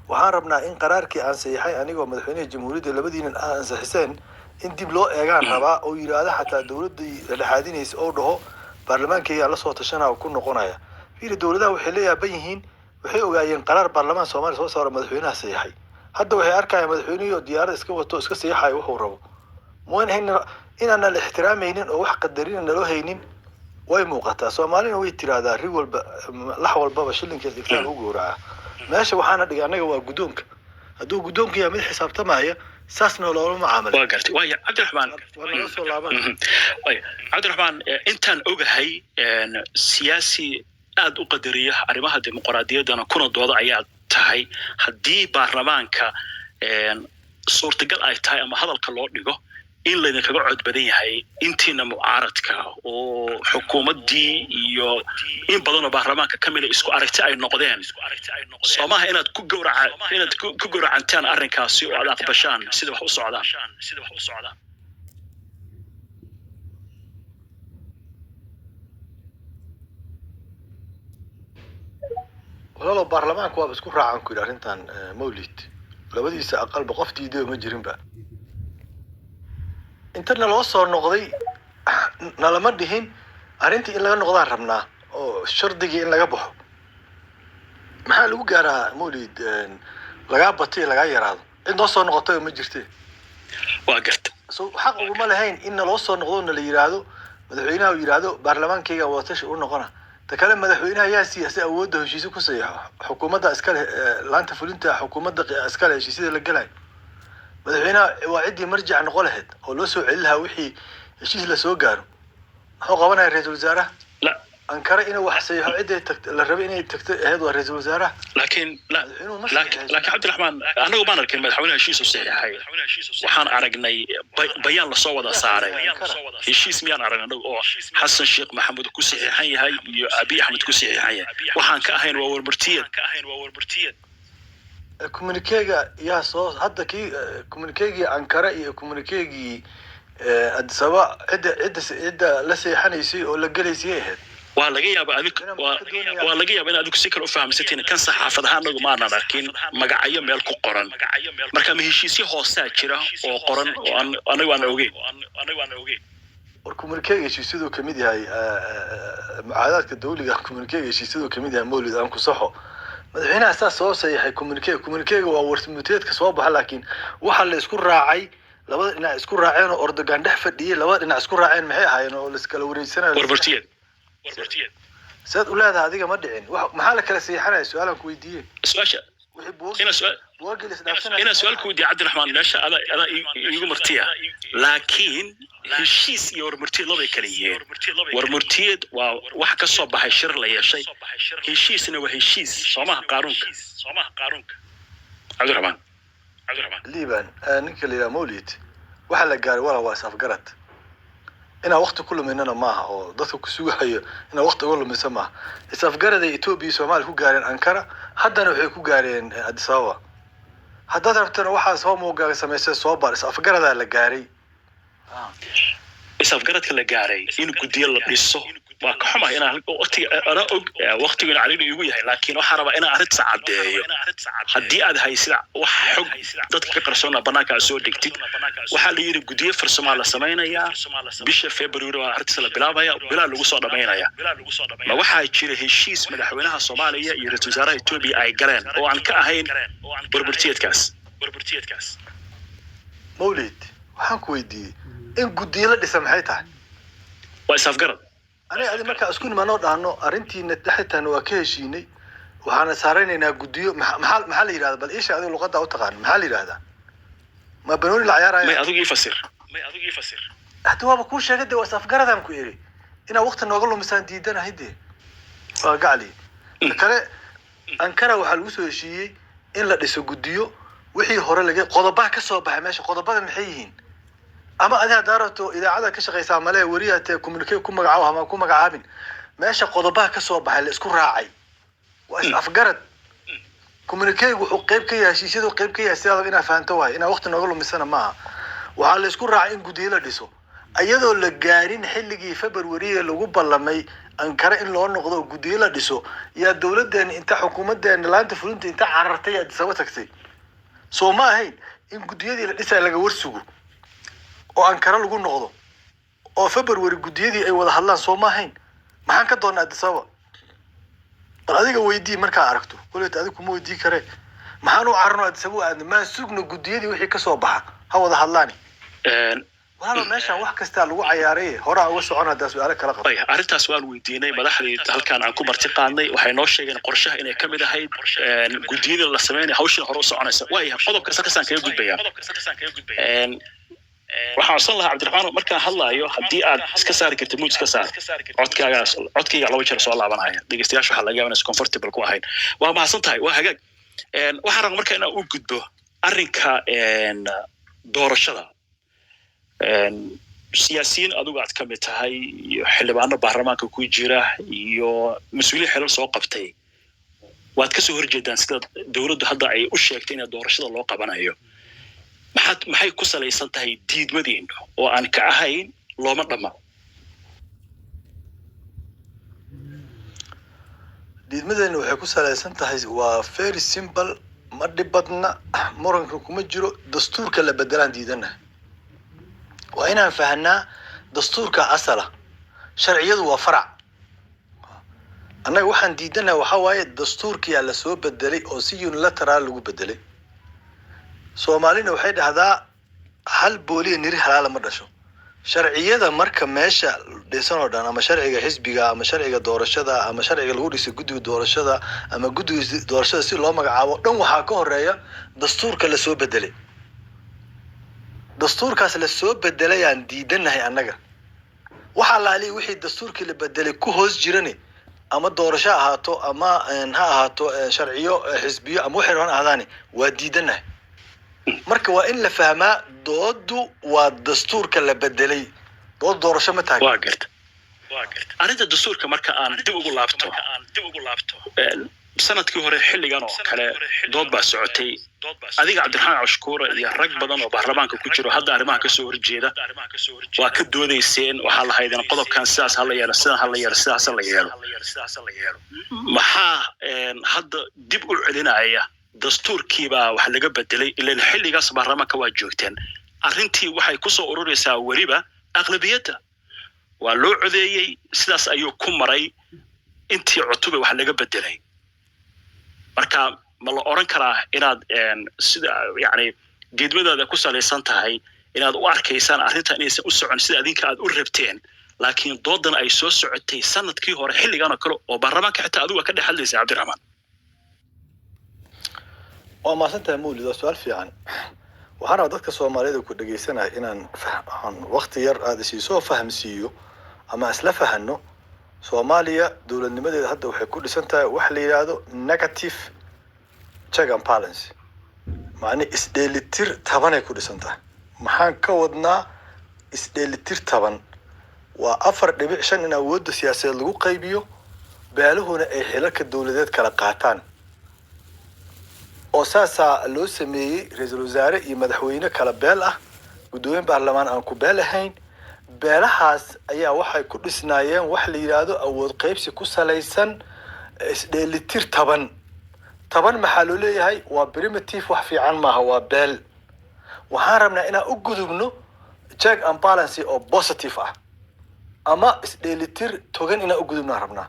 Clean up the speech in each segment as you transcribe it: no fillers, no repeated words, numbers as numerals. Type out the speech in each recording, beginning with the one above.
Waxaan rabnaa in qaraarkii aan saxiixay anigoo madaxweynaha jamhuuriyadda, labadiinan aan ansixiseen, in dib loo eegaan rabaa, oo yidhaahdo xataa dowladdii dhexaadinaysa oo dhaho baarlamaankaygaa la soo tashanaa oo ku noqonaya. Fiiri, dowladaha waxay la yaaban yihiin, waxay ogaayeen qaraar baarlamaan Soomaaliya soo saaro, madaxweynaha saxiixay. Hadda waxay arkayaan madaxweynihii oo diyaarad iska wato, iska saxiixayo wuxuu rabo. Muwan inaana la ixtiraamaynin oo wax qadarina naloo haynin way muuqataa. Soomaalina way tiraahdaa, ri walba, lax walbaba shilinkeed dhigtaa lagu gowracaa. Meesha waxaana dhigay annaga waa guddoonka. Hadduu guddoonka yahay mid xisaabtamaya, saasna loolama macaamilay. Waa gartay. Waaya, Cabdiraxmaan. Waa naga soo laaban. Waaya, Cabdiraxmaan, intaan ogahay siyaasi aad u qadariya arrimaha dimuqraadiyaddana kuna dooda ayaa tahay. Haddii baarlamaanka suurtagal ay tahay ama hadalka loo dhigo in laydinkaga cod badan yahay intiina mucaaradka oo xukuumaddii iyo in badan oo baarlamaanka ka mida isku aragti ay noqdeen, soo maaha inaad ku gowraca inaad ku gowracantaan arrinkaasi oo aad aqbashaan sida wax u socdaan? Walaalow, baarlamaanka waaba isku raacaan ku yidhi arrintan, Mawlid, labadiisa aqalba qof diiday ma jirinba. Inta naloo soo noqday nalama dhihin arrintii in laga noqdaan rabnaa oo shardigii in laga baxo. Maxaa lagu gaaraa, Mawlid, lagaa batay, lagaa yaraado? Cid noo soo noqotay ma jirte. Waa garta. So xaq uguma lahayn in naloo soo noqdo, nala yidhaahdo, madaxweynaha uu yidhaahdo baarlamaankayga wadatashi u noqona. Ta kale, madaxweynaha yaa siiya si awoodda heshiisyo ku saxiixo? Xukuumadda iskale, laanta fulinta xukuumadda iskale heshiisyada la gelayo. Madaxweynaha waa ciddii marjac noqon lahayd oo loo soo celin lahaa wixii heshiis la soo gaaro. Muxuu qabanaya ra-iisul wasaaraha? La Ankara inuu wax saxiixo cidday tagt la rabay inay tagto ahayd waa ra-iisul wasaaraha. Laakiin Madaxweynuhu ma laakiin saxiixay. Laakiin Cabdiraxmaan, anagu baan arkin madaxweynaha heshiis u saxiixay. Waxaan aragnay bayaan lasoo wada saaray. Heshiis miyaan aragnay anagu oo Xasan Sheekh Maxamuud ku saxiixan yahay iyo Abiy Axmed ku saxiixan yahay? Waxaan ka ahayn waa warmartiyad. Communiquega yaa soo hadda kii communiquegii Ankara iyo communiquegii Addis Ababa, cidda la seexanaysay oo la gelaysay ay ahayd. Waa laga yaaba adig waa laga yaaba in adigu si kale u fahamsatiin kan. Saxaafad ahaan anagu maanan arkin magacyo meel ku qoran. Marka ma heshiisyo hoosaa jira oo qoran oo aan anagu aan ogeyn? War, communiquega heshiisyaduu kamid yahay, mucaadaadka dawliga communiquega heshiisyaduu kamid yahay. Mawlid, aan ku saxo, madaxweynaha saas soo saxiixay communiquega. Communiquega waa warmuteedka soo baxa, laakiin waxa la isku raacay, labada dhinac isku raaceen oo Erdogan dhex fadhiyey, labada dhinac isku raaceen maxay ahaayeen oo la iskala wareegsanayo? Warmartiyad. Saad u leedahay adiga ma dhicin? Maxaa la kala saxiixanaya? Su-aalaan ku weydiiyey. Su-aasha wixii buug inaa su-aal buugagii la isdhaafsanaya. Inaan su-aal ku weydiiyo, Cabdiraxmaan, meesha adaa iigu martiya, laakiin heshiis iyo warmurtiyad labay kala yihiin. Warmurtiyad waa wax ka soo baxay shir la yeeshay, heshiisna waa heshiis. Soomaha qaanuunka, Cabdiraxmaan? Liban, ninka la yidhaha Mawlid, waxa la gaaray walaa waa is-afgarad. Inaan waqti ku luminana maaha oo dadka ku sugahayo inaan waqti uga lumisa maaha. Is-afgaraday Etoobiya iyo Soomaaliya ku gaareen Ankara, haddana waxay ku gaareen Addis Ababa. Haddaad rabtana waxaas homeworkaaga samaysay, soo bar is-afgaradaa la gaaray. Is-afgaradka la gaaray in guddiyo la dhiso, waa ka xumahay inaan waqtiga ana og waqtigu in cariiri igu yahay, laakiin waxaan rabaa inaan arrintaas caddeeyo. Haddii aad haysid wax xog dadka ka qarsoona, banaanka aad soo dhigtid. Waxaa la yidhi guddiyo farsamaa la samaynayaa, bisha February waa arrintaas la bilaabaya, bilaa lagu soo dhamaynaya. Ma waxaa jira heshiis madaxweynaha Soomaaliya iyo ra-iisul wasaaraha Etoobiya ay galeen oo aan ka ahayn warmurtiyeedkaas? Mawlid, waxaan ku weydiiyey in guddiyo la dhisa maxay tahay? Waa is-afgarad. Aniga adi markaa isku nimaanoo dhahno arrintiina dhexitaana waa ka heshiinay, waxaana saaranaynaa guddiyo, maxaa la yidhahda? Bal iisha adiga luqadda u taqaan, maxaa la yidhahdaa? Ma banooni la ciyaaraya? May, adigu ii fasir. Hadda waaba kuu sheegay dee, waa is-afgaradaan ku iri. Inaa waqti nooga lumisaan diidanahay dee, waa gacli. Ta kale, Ankara waxaa lagu soo heshiiyey in la dhiso guddiyo. Wixii hore laga qodobaha ka soo baxay meesha, qodobada maxay yihiin? Ama adi haddaa rabto idaacada ka shaqaysaa male weriyaa tee, communique ku magacaabo ama ku magacaabin. Meesha qodobaha ka soo baxay la isku raacay waa is afgarad. Communique wuxuu qayb ka yahay heshiisyadu qayb ka yahay. Sidaadaba inaa fahanto waay, inaa waqti nooga lumisana maaha. Waxaa la isku raacay in guddiyo la dhiso iyadoo la gaarin xilligii February lagu ballamay. Ankara in loo noqdo oo guddiyo la dhiso, yaa dowladeena inta xukuumadeena laanta fulinta inta carartay Addis Ababa tagtay. Soo ma ahayn in guddiyadii la dhisaya laga warsugo oo Ankara lagu noqdo oo February guddiyadii ay wada hadlaan? Soo ma ahayn? Maxaan ka doonaa Addis Ababa? Bal adiga weydii markaa aragto. Koleyta adiga kuma weydii karee, maxaan u cararno Addis Ababa u aadno? Maan sugno guddiyadii wixii kasoo baxa, ha wada hadlaani. Walaalo, meeshaan wax kastaa lagu cayaaray, horaa uga socon haddaa su-aalo kala qabto. Aya, arrintaas waan weydiinay madaxdii halkaan aan ku marti qaadnay. Waxay noo sheegeen qorshaha inay ka mid ahayd guddiyada la sameynaya, hawshin hore u soconaysa. Waayahay, qodobkaas halkaasaan kaga gudbayaa. Waxaan codsan lahaa, Cabdiraxmaan, markaan hadlaayo haddii aad iska saari kartid mute iska saar. Codkaagaas, codkayga laba jeer soo laabanaya, dhegeystayaasha waxaa laga yaaba inaysan comfortable ku ahayn. Waa mahadsan tahay, waa hagaag. Waxaan rabaa marka inaan u gudbo arrinka doorashada. Siyaasiyiin adigu aad ka mid tahay iyo xildhibaano baarlamaanka ku jira iyo mas-uuliyiin xilal soo qabtay waad kasoo horjeedaan sida dowladdu hadda ay u sheegtay in doorashada loo qabanayo. Maxay ku salaysan tahay diidmadiinu oo aan ka ahayn looma dhamma? Diidmadeena waxay ku salaysan tahay waa very simple, ma dhib badna, muranka kuma jiro. Dastuurka la bedelaan diidana. Waa inaan fahanaa dastuurka asala, sharciyadu waa farac. Annaga waxaan diidanaha waxaa waaye dastuurkiyaa lasoo bedelay oo si unilateral lagu bedelay. Soomaalina waxay dhahdaa hal booliya niri halaala ma dhasho. Sharciyada marka meesha dhisan oo dhan, ama sharciga xisbiga, ama sharciga doorashada, ama sharciga lagu dhisay guddiga doorashada, ama guddiga doorashada si loo magacaabo dhan, waxaa ka horeeya dastuurka lasoo bedelay. Dastuurkaas lasoo bedelayaan diidanahay annaga. Waxaa laaliya wixii dastuurkii la bedelay ku hoos jirane, ama doorasho ha ahaato ama ha ahaato sharciyo xisbiyo ama waxay rabaan ahdaane, waa diidanahay. Marka waa in la fahmaa doodu waa dastuurka la bedelay, dood doorasho ma tahay. Waa garta. Arrinta dastuurka marka aan dib ugu laabto, sanadkii hore xilligan oo kale dood baa socotay. Adiga, Cabdiraxmaan Cashkuura, iyo rag badan oo baarlamaanka ku jiro hadda arrimaha kasoo horjeeda waa ka doodayseen. Waxaa lahaydeen qodobkan sidaas hala yeelo, sidan hala yeelo, sidaas hala yeelo. Maxaa hadda dib u celinaya dastuurkiibaa wax laga bedelay? Ilan xilligaas baarlamaanka waa joogteen. Arrintii waxay kusoo ururaysaa weliba aqlabiyadda waa loo codeeyey, sidaas ayuu ku maray intii cutube wax laga bedelay. Marka ma la oran karaa inaad sida yani diidmadaada ku salaysan tahay inaad u arkaysaan arrinta inaysan u socon sida adinka aad u rabteen, laakiin doodan ay soo socotay sanadkii hore xilligan oo kale oo baarlamaanka xitaa adigu waa ka dhex hadlaysa, Cabdiraxmaan? Waa mahadsantahay, Mawlid, waa su-aal fiican. Waxaan rabaa dadka Soomaalida ku dhegeysanaya inaan aan waqti yar aada isiisoo fahamsiiyo ama isla fahano. Soomaaliya dowladnimadeeda hadda waxay ku dhisan tahay wax la yidhaahdo negative check and balance, macni isdheelitir tabanay ku dhisan tahay. Maxaan ka wadnaa isdheelitir taban? Waa 4.5 in awoodda siyaasadeed lagu qaybiyo, beeluhuna ay xilalka dowladeed kala qaataan, oo saasaa loo sameeyey ra-iisul wasaare iyo madaxweyne kala beel ah, guddoomiye baarlamaan aan ku beel ahayn. Beelahaas ayaa waxay ku dhisnaayeen wax la yidhaahdo awood qaybsi ku salaysan isdheelitir taban. Taban maxaa loo leeyahay? Waa primitive, wax fiican maaha, waa beel. Waxaan rabnaa inaan u gudubno check and balance oo positive ah ama isdheelitir togan inaan u gudubnaan rabnaa.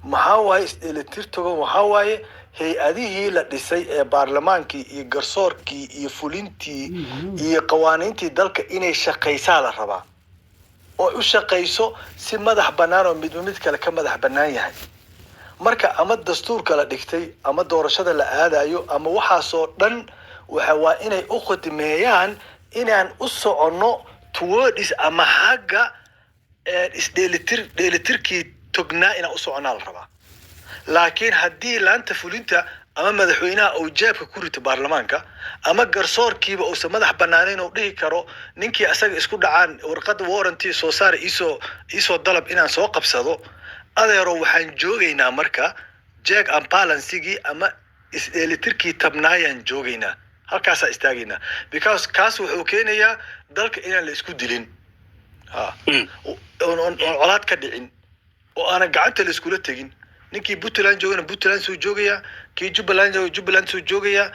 Maxaa waaye isdheelitir togan? Waxaa waaye hay-adihii la dhisay ee baarlamaankii iyo garsoorkii iyo fulintii iyo qawaaniintii dalka inay shaqaysaa la rabaa, oo u shaqayso si madax bannaan oo midba mid kale ka madax bannaan yahay. Marka ama dastuurka la dhigtay ama doorashada la aadayo ama waxaasoo dhan waxa waa inay u khidmeeyaan inaan u soconno towards ama xagga isdheelitir, dheelitirkii tognaa inaan u soconnaa la rabaa. Laakiin haddii laanta fulinta ama madaxweynaha uu jeebka ku rito baarlamaanka, ama garsoorkiiba uusan madax banaaneyn, uu dhihi karo ninkii asaga isku dhacaan warqadda warranty soo saar, iisoo dalab inaan soo qabsado, adeero, waxaan joogaynaa marka check and balancigii ama isdheelitirkii tabnaayaan joogaynaa, halkaasaa istaagaynaa, because kaas wuxuu keenayaa dalka inaan la isku dilin, ha, oon colaad ka dhicin. Oo aanan gacanta la iskula tegin. Ninkii Puntland joogana Puntland suu joogayaa, kii Jubbaland jooga Jubbaland suu joogayaa.